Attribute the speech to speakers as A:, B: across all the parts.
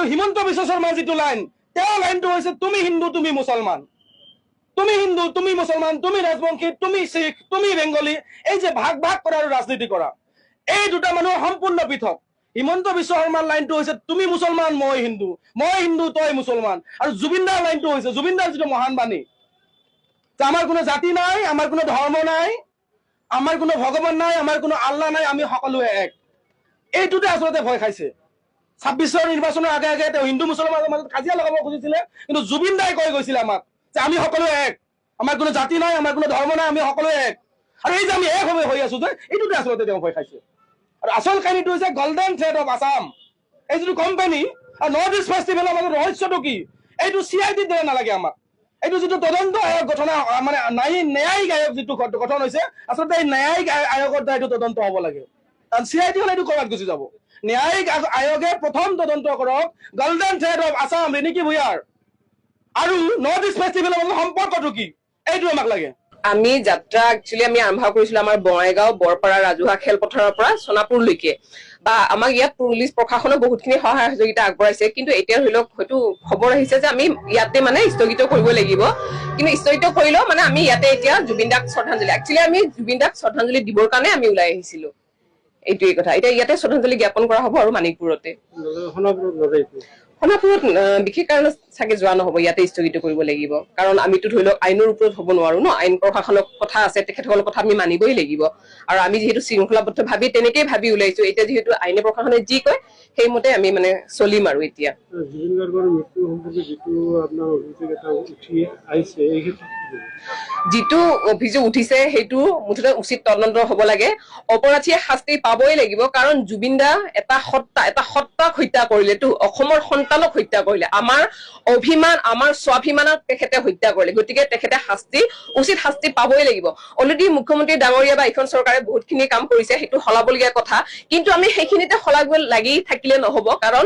A: আৰু হিমন্ত বিশ্ব শৰ্মাৰ যিটো লাইন, তেওঁৰ লাইনটো হৈছে তুমি হিন্দু, তুমি মুছলমান, তুমি হিন্দু, তুমি মুছলমান, তুমি ৰাজবংশী, তুমি শিখ, তুমি বেংগলী। এই যে ভাগ ভাগ কৰা আৰু ৰাজনীতি কৰা, এই দুটা মানুহ সম্পূৰ্ণ পৃথক। হিমন্ত বিশ্ব শৰ্মাৰ লাইনটো হৈছে তুমি মুছলমান, মই হিন্দু, মই হিন্দু, তই মুছলমান। আৰু জুবিনদাৰ লাইনটো হৈছে, জুবিনদাৰ যিটো মহান বাণী যে আমাৰ কোনো জাতি নাই, আমাৰ কোনো ধৰ্ম নাই, আমাৰ কোনো ভগৱান নাই, আমাৰ কোনো আল্লাহ নাই, আমি সকলোৱে এক। এইটোতে আচলতে ভয় খাইছে। 26ৰ নিৰ্বাচনৰ আগে আগে তেওঁ হিন্দু মুছলমানৰ মাজত কাজিয়া লগাব খুজিছিলে, কিন্তু জুবিন দাই কৈ গৈছিলে আমাক যে আমি সকলোৱে এক, আমাৰ কোনো জাতি নাই, আমাৰ কোনো ধৰ্ম নাই, আমি সকলোৱে এক। আৰু এই যে আমি এক হৈ আছো যে, এইটোতে আচলতে তেওঁ ভয় খাইছে। আৰু আচল কাহিনীটো হৈছে গল্ডেন থ্ৰেড অফ আছাম, এই যিটো কোম্পানী আৰু নৰ্থ ইষ্ট ফেষ্টিভেলৰ মাজত ৰহস্যটো কি, এইটো চি I ডিৰ দৰে নালাগে আমাক। এইটো যিটো তদন্ত আয়োগ গঠন, মানে ন্যায়িক আয়োগ যিটো গঠন হৈছে, আচলতে এই ন্যায়িক আয়োগৰ দ্বাৰা এইটো তদন্ত হ'ব লাগে। কাৰণ চি I D হ'লে এইটো ক'ৰবাত গুচি যাব। ন্যায়িক আয়োগে প্ৰথম তদন্ত কৰক golden thread of Assam, Riniki ভূঞাৰ আৰু নৰ্থ ইষ্ট ফেষ্টিভেলৰ মাজত সম্পৰ্কটো কি, এইটো আমাক লাগে।
B: আমি যাত্ৰা একচুৱেলি আমি আৰম্ভ কৰিছিলো আমাৰ বঙাইগাঁও বৰপাৰা ৰাজহুৱা খেলপথাৰৰ পৰা সোণাপুৰলৈকে। বা আমাক ইয়াত পুলিচ প্ৰশাসনে বহুতখিনি সহায় সহযোগিতা আগবঢ়াইছে, কিন্তু এতিয়া ধৰি লওক হয়তো খবৰ আহিছে যে আমি ইয়াতে মানে স্থগিত কৰিব লাগিব। কিন্তু স্থগিত কৰিলেও মানে আমি ইয়াতে এতিয়া জুবিন দাক শ্ৰদ্ধাঞ্জলি, একচুৱেলি আমি জুবিন দাক শ্ৰদ্ধাঞ্জলি দিবৰ কাৰণে আমি ওলাই আহিছিলো, এইটোৱেই কথা। এতিয়া ইয়াতে শ্ৰদ্ধাঞ্জলি জ্ঞাপন কৰা হ'ব আৰু মানিকপুৰতে। সোণাপুৰত বিশেষ কাৰণত চাগে যোৱা নহ'ব, ইয়াতে স্থগিত কৰিব লাগিব। কাৰণ আমিতো ধৰি লওক আইনৰ ওপৰত হ'ব নোৱাৰো ন, আইন প্ৰশাসনৰ কথা আছে, তেখেতসকলৰ কথা আমি মানিবই লাগিব। আৰু আমি যিহেতু শৃংখলাবদ্ধ ভাবি তেনেকেই ভাবি ওলাইছো, এতিয়া যিহেতু আইনে প্ৰশাসনে যি কয় সেইমতে আমি মানে চলিম। আৰু এতিয়া
C: জুবিন গাৰ্গৰ মৃত্যু সম্পৰ্কে যিটো আপোনাৰ অভিযোগ এটা উঠি আহিছে, এই ক্ষেত্ৰত কি ক'ব?
B: যিটো অভিযোগ উঠিছে সেইটো মুঠতে উচিত তদন্ত হ'ব লাগে, অপৰাধীয়ে শাস্তি পাবই লাগিব। কাৰণ জুবিন দা এটা সত্তা, এটা সত্তাক হত্যা কৰিলেতো, অসমৰ সন্তানক হত্যা কৰিলে, আমাৰ অভিমান, আমাৰ স্বাভিমানক তেখেতে হত্যা কৰিলে। গতিকে তেখেতে উচিত শাস্তি পাবই লাগিব। অলৰেডি মুখ্যমন্ত্ৰী ডাঙৰীয়া বা এইখন চৰকাৰে বহুতখিনি কাম কৰিছে, সেইটো সলাবলগীয়া কথা। কিন্তু আমি সেইখিনিতে শলাগ লাগি থাকিলে নহ'ব, কাৰণ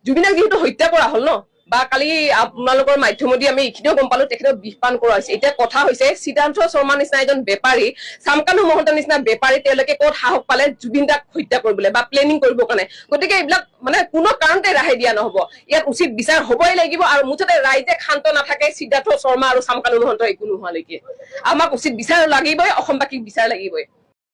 B: জুবিনক যিহেতু হত্যা কৰা হ'ল ন, বা কালি আপোনালোকৰ মাধ্যমেদি আমি এইখিনিও গম পালো তেখেতক বিষ পান কৰা হৈছে। এতিয়া কথা হৈছে সিদ্ধাৰ্থ শৰ্মাৰ নিচিনা এজন বেপাৰী, শ্যামকানু মহন্তৰ নিচিনা বেপাৰী, তেওঁলোকে ক'ত সাহস পালে জুবিন দাক হত্যা কৰিবলৈ বা প্লেনিং কৰিবৰ কাৰণে? গতিকে এইবিলাক মানে কোনো কাৰণতে ৰেহাই দিয়া নহব, ইয়াত উচিত বিচাৰ হবই লাগিব। আৰু মুঠতে ৰাইজে ক্ষান্ত নাথাকে সিদ্ধাৰ্থ শৰ্মা আৰু শ্যামকানু মহন্ত একো নোহোৱালৈকে। আমাক উচিত বিচাৰ লাগিবই, অসমবাসীক বিচাৰ লাগিবই।